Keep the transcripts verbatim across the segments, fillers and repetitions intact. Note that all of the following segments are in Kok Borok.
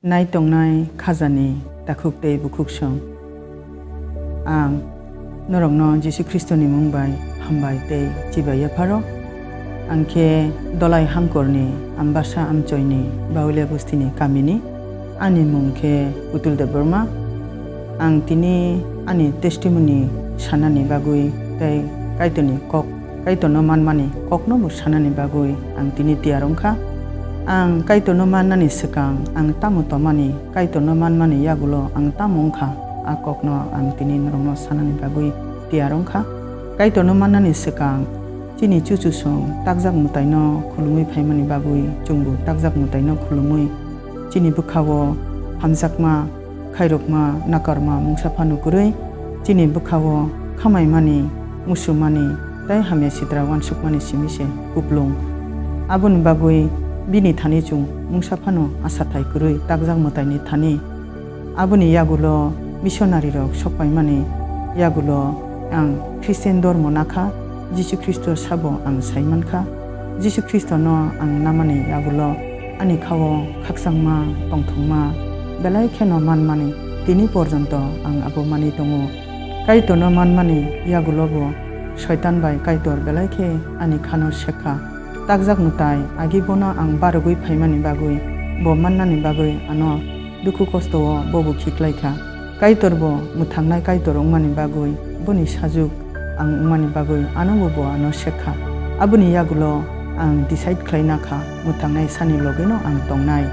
Nai tongnai khajani takhuk tei bukhuksong. Ang norokno Jisu Khristoni mung bai hambai tei chibai yapharo. Ang khe Dolai Hangkorni Ambasa Amchoini Baulia Bustini kamini. Ani mung khe Putul Debbarma. Ang tini ani testimony sanani bagwi tei Kaitorni kok, Kaitorno manmani kokno bo sanani bagwi ang tini tiyar wngkha. Ang Kaitorno mannani swkang ang tamo tongmani, Kaitorno manmani yagulo ang tamo wngkha, a kokno ang tini norokno sanani bagwi tiyar wngkha. Kaitorno mannani swkang chini chuchusong takjak mwtaino khulumwi phaimani bagwi chwngbo takjak mwtaino khulumwi chini bwkhao hamjakma, khairokma, nakarma mungsa phano kwrwi, chini bwkhao khamaimani, musumani tei hamya sitra uansukmani simi se kuplung. Aboni bagwi bini thani chwng mungsa phano asathai kwrwi takjak mwtaini thani. Aboni yagulo missionary rok sokpaimani yagulo ang Christian dormo nakha, Jisu Khristo sabo ang saimankha. Jisu Khristono ang namani yagulo ani khao khakchangma, tongthokma belai kheno manmani tini porjonto ang abo manwi tongo. Kaitorno manmani yagulobo Soitan bai Kaitor belai khe ani khano sekha. Takjak mwtai agi bono ang barogwi phaimani bagwi, bo mannani bagwi ano dukhu kosto o bobo khiklaikha. Kaitor bo mwthangnai Kaitor wngmani bagwi, boni sajuk ang wngmani bagwi anobo bo ano sekha. Aboni yagulo ang decide khlaina kha, mwthangnai sani logino ang tongnai.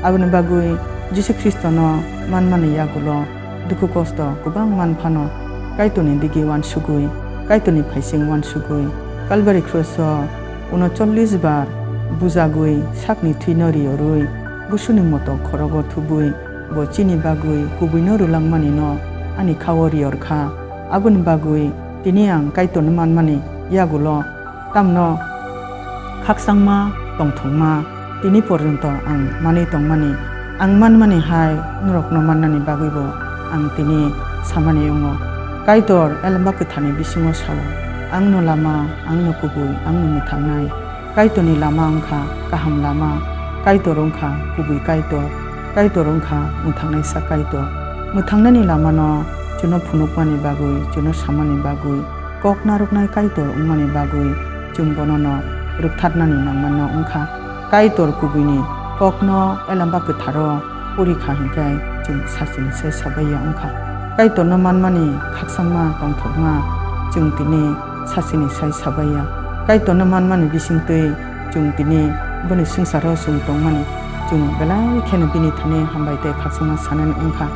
Aboni bagwi Jisu Khristono manmani yagulo dukhu kosto kwbang man phano Kaitorni digi uansugwi, Kaitorni phaising uansugwi, Kalbari kros o uno chollish bar bujagwi sakni thwino riyorwi, busuni motok khorogo thubwi, bo chini bagwi kubuino rwlangmanino ani khao riyor kha. Aboni bagwi tini ang Kaitorno manmani yagulo tamno khakchangma, tongthokma tini porjonto ang manwi tongmani, ang manmani hai norokno mannani bagwibo ang tini samani wngo. Kaitor Elembak Kwtharni bisingo sao, "Angno lama, angno kubui, angno mwthangnai." Kaitorni lama wngkha kaham lama, Kaitor wngkha kubui Kaitor, Kaitor wngkha mwthangnaisa Kaitor. Mwthangnani lamano chwngno phunukmani bagwi, chwngno samani bagwi, kok narwknai Kaitor wngmani bagwi chwng bonono rwktharnani nangmano wngkha. Kaitor kubuini kokno Elembak Kwtharo pori kha hinkhe chwng sachini se sabai ya wngkha. Kaitorno manmani khakchangma tongthokma chwng tini sachini sai sabai ya. Kaitorno manmani bisingtwi chwng tini boni swngcharo chwng tongmani chwng belai kheno bini thani hambai tei khakchangma sanani wngkha.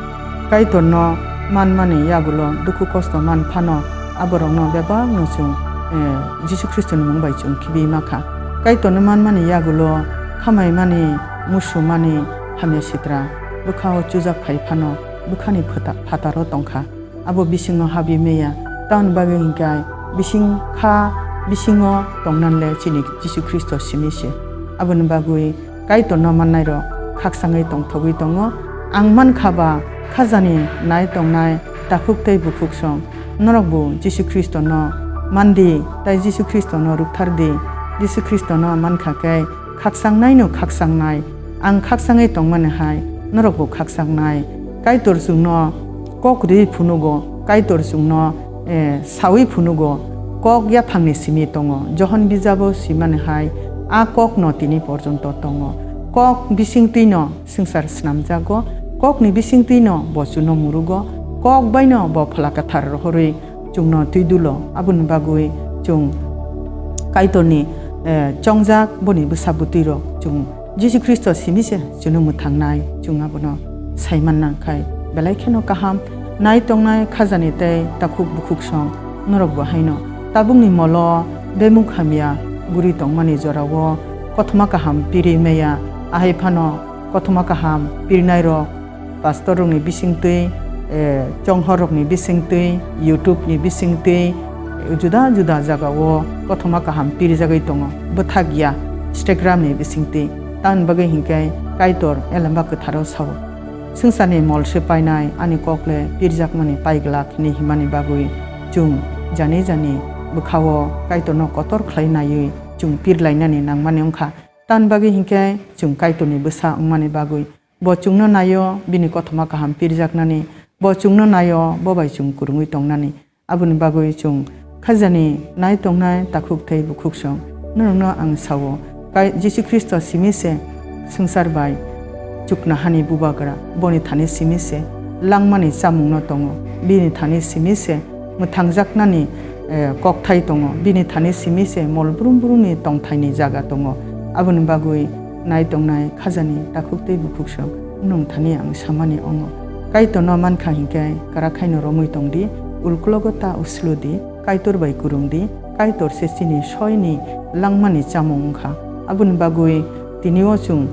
Kaitorno manmani yagulo dukhu kosto man phano aborokno bebakno chwng, eh, Jisu Khristoni mung bai chwng khibi ma kha. Kaitorno manmani yagulo khamaimani, musumani, hamya sitra bwkhao chujak phai phano bwkhani phata-, phataro tong kha. Abo bisingo habwi meya. Tamoni bagwi hinkhe bising kha, bisingo tongnanle chini Jisu Khristo simi se. Aboni bagwi Kaitorno mannairok khakchangwi tongthogwi tongo. Ang mankha ba khajani nai tongnai takhuk tei bukhuksong norokbo Jisu Khristono mandi tei Jisu Khristono rwkthardi. Jisu Khristono mankha khe khakchangnaino khakchangnai. Ang khakchangwi tongmani hai norokbo khakchangnai. Kaitor chwngno kok rwi phunugo, Kaitor chwngno, eh, sawi phunugo, kok yaphangni simi tongo. Johon bijabo simani hai a kokno tini porjonto tongo. Kok bisingtwino swngchar snamjago, kokni bisingtwino bo chuno murugo, kok baino bo Phola Kwthar rohorwi chwngno twi dulo. Aboni bagwi chwng Kaitorni, eh, chongjak boni bwsa bwtwirok chwng Jisu Khristo simi se chwngno mwthangnai, chwng abono sai manna khai belai kheno kaham. Nai tongnai khajani tei takhuk bukhuksong norokbo haino tabukni molo bemuk hamya guri tongmani jorao kothoma kaham pirwi maya, ahai phano kothoma kaham pirnairok pastor rokni bisingtwi, eh, chonghor rokni bisingtwi, YouTube ni bisingtwi, juda juda jagao kothoma kaham pirjagwi tongo. Bwthak ya Instagram ni bisingtwi. Tamoni bagwi hinkhe Kaitor Elembak Kwtharo sao, "Swngcharni mol se painai, ani kokle pirjakmani paiglak," hinwi himani bagwi chwng jani jani bwkhao Kaitorno kotor khlai naiwi chwng pirlainani nangmani wngkha. Tamoni bagwi hinkhe chwng Kaitorni bwsa wngmani bagwi Bo chwngno naio bini kothoma kaham pirjaknani, bo chwngno naio bo bai chwng kwrwngwi tongnani. Aboni bagwi chwng khajani nai tongnai takhuk tei bukhuksong, norokno ang sao, Kai-, Jisu Khristo simi se swngchar bai chuknohani bubagra, boni thani simi se langmani chamungno tongo, bini thani simi se mwthangjaknani, eh, kokthai tongo, bini thani simi se mol brum brumni tongthaini jaga tongo. Aboni bagwi nai tongnai khajani takhuk tei bukhuksong nwng thani ang samani ongo. Kaitorno mankha hinkhe kwrak khaino romwi tongdi, uklogo ta uslu di, Kaitor bai kwrwng di, Kaitor se chini soini langmani chamung wngkha. Aboni bagwi tini o chwng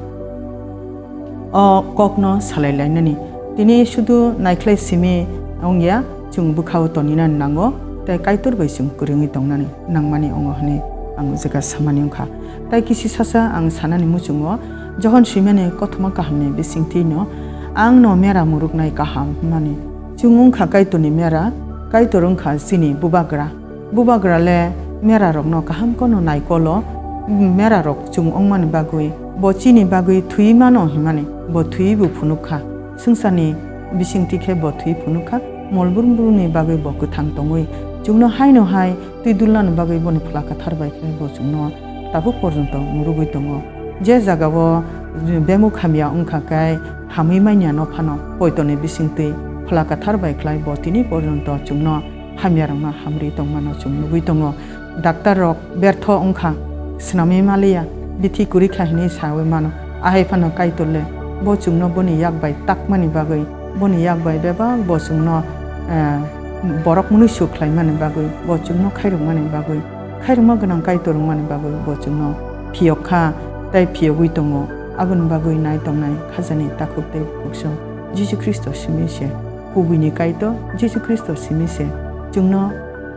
o kokno salai lainani. Tini sudu naikhlai simi wngya, chwng bwkhao toninani nango, tei Kaitor bai chwng kwrwngwi tongnani nangmani ongo hwnwi ang o jaga samani wngkha. Tai kisi sasa ang sanani muchungo, Johon swimani kothoma kahamni bisingtwino, "Ang no mera muruknai kaham," hwnmani. Chwng wngkha Kaitorni mera, Kaitor wngkha chini bubagra. Bubagra le mera rokno kaham kono naikolo, mera rok chwng wngmani bagwi, bo chini bagwi thwi mano hwnmani, bo thwiwi bo phunuk kha. Swngcharni bisingtwi khe bo thwi phunuk kha, mol brum brumni bagwi bo kwthang tongwi. Chwngno haino hai twi dulnani bagwi boni Phola Kwthar bai khe bo chwngno tabuk porjonto murugwi tongo. Je jagao bemuk hamya wngkha khe hamwi manya no phano poitoni bisingtwi Phola Kwthar bai khlai bo tini porjonto chwngno hamyarokno hamri tongmano chwng nugwi tongo. Daktar rok bertho wngkha, swnamwi maliya, bithi kwrwi kha hinwi sawi mano. Ahai phano Kaitor le bo chwngno boni yak bai takmani bagwi, boni yak bai bebak bo chwngno, eh, borok mwnwi su khlaimani bagwi, bo chwngno khairokmani bagwi, khairokma gwnang Kaitor wngmani bagwi bo chwngno phiyok kha tei phiyogwi tongo. Aboni bagwi nai tongnai khajani takhuk tei bukhuksong Jisu Khristo simi se. Kubuini Kaitor Jisu Khristo simi se, chwngno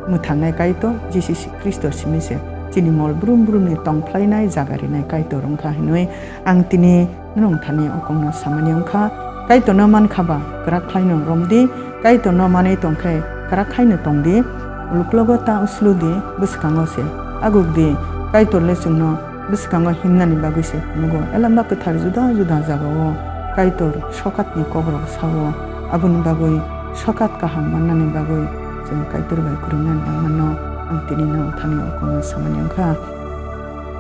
mwthangnai Kaitor Jisu Khristo simi se, chini mol brum brumni tongphlainai jaga rinai Kaitor wngkha hinwi ang tini nwng thani o kokno samani wngkha. Kaitorno mankha ba kwrak khlaino romdi, Kaitorno manwi tongkhe kwrak khaino tongdi, uklogo ta usludi, bwskango se agukdi. Kaitor le chwngno bwskango himnani bagwi se phunukgo. Elamba kwthar juda juda jagao Kaitor sokatni kokrok sao. Aboni bagwi sokat kaham mannani bagwi chwng Kaitor bai kwrwngna nangmano ang tini nwng thani o kokno samani wngkha.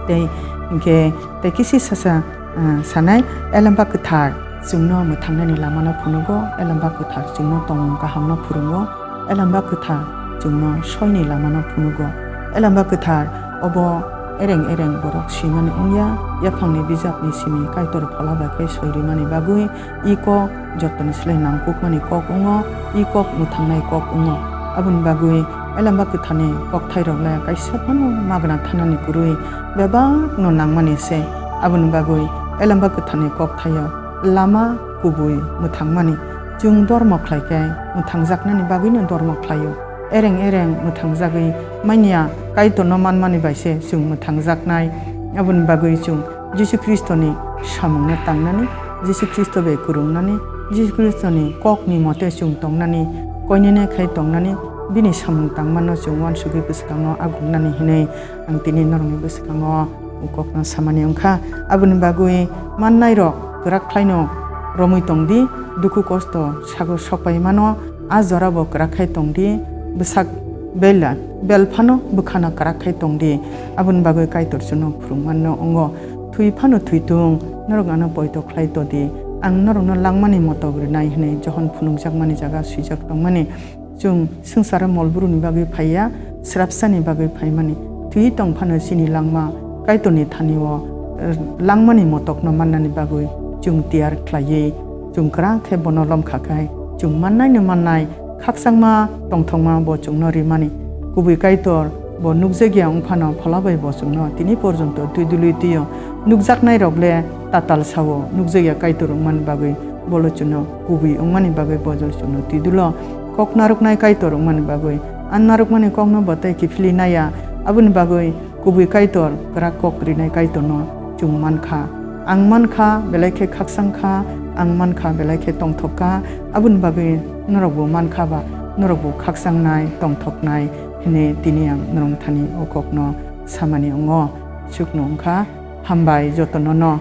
Tei hinkhe tei kisi sasa, ah, sanai, Elamba kwthar chwngno mwthangnani lamano phunukgo, Elamba kwthar chwngno tongmung kahamno phurwngo, Elamba kwthar chwngno soini lamano phunukgo. Elamba kwthar obo ereng ereng borok swimani wngya, yaphangni bijapni simi Kaitor Phola bai khe soi rimani bagwi i kok jotoni slai nangkukmani kok wngo, i kok mwthangnai kok wngo. Aboni bagwi Elamba kwtharni kokthairok le kaisa phano magna thanani kwrwi bebakno nangmani se. Aboni bagwi Elamba kwtharni kokthaio lama kubui mwthangmani. Chwng dormo khlai khe mwthangjaknani bagwino dormo khlaio. Ereng ereng mwthangjagwi manya Kaitorno manmani bai se chwng mwthangjaknai. Aboni bagwi chwng Jisu Khristoni samungno tangnani, Jisu Khristo bai kwrwngnani, Jisu Khristoni kokni mote chwng tongnani, koinene khai tongnani, bini samung tangmano chwng uansugwi bwskango aguknani hinwi ang tini norokni bwskango o kokno samani wngkha. Aboni bagwi mannairok kwrak khlaino romwi tongdi, dukhu kosto sago sokpai mano, a jorabo kwrak khai tongdi, bwsak bela bel phano bwkhano kwrak khai tongdi. Aboni bagwi Kaitor chwngno phwrwngmano wngo, thwi phano thwi tung, norok ano poito khlai todi, ang norokno langmani motok rwnai hwnwi Johon phunukjakmani jaga swijak tongmani. Chwng swngcharo mol brumni bagwi phaiya, srapsani bagwi phaimani. Thwi tong phano chini langma Kaitorni thani-o, eh, langmani motokno mannani bagwi chwng tiyar khlaiwi, chwng kwrak khe bono lomkha khai, chwng mannaino mannai, khakchangma tongthokma bo chwngno rimani. Kubui Kaitor bo nukjakya wng phano Phola bai bo chwngno tini porjonto twi dului twi-o. Nukjaknairok le tatal sao, nukjakya Kaitor wngmani bagwi bolo chwngno kubui wngmani bagwi bo chwngno twi dulo. Kok narwknai Kaitor wngmani bagwi, a narwkmani kokno bo tei kiphilwi naiya, aboni bagwi kubui Kaitor, kwrak kok rinai Kaitorno chwng mankha. Ang mankha, belai khe khakchang kha, ang mankha, belai khe tongthok kha, aboni bagwi norokbo mankha ba, norokbo khakchangnai, tongthoknai hwnwi tini ang norok thani o kokno samani wngo. Chukno wngkha, hambai jotono no.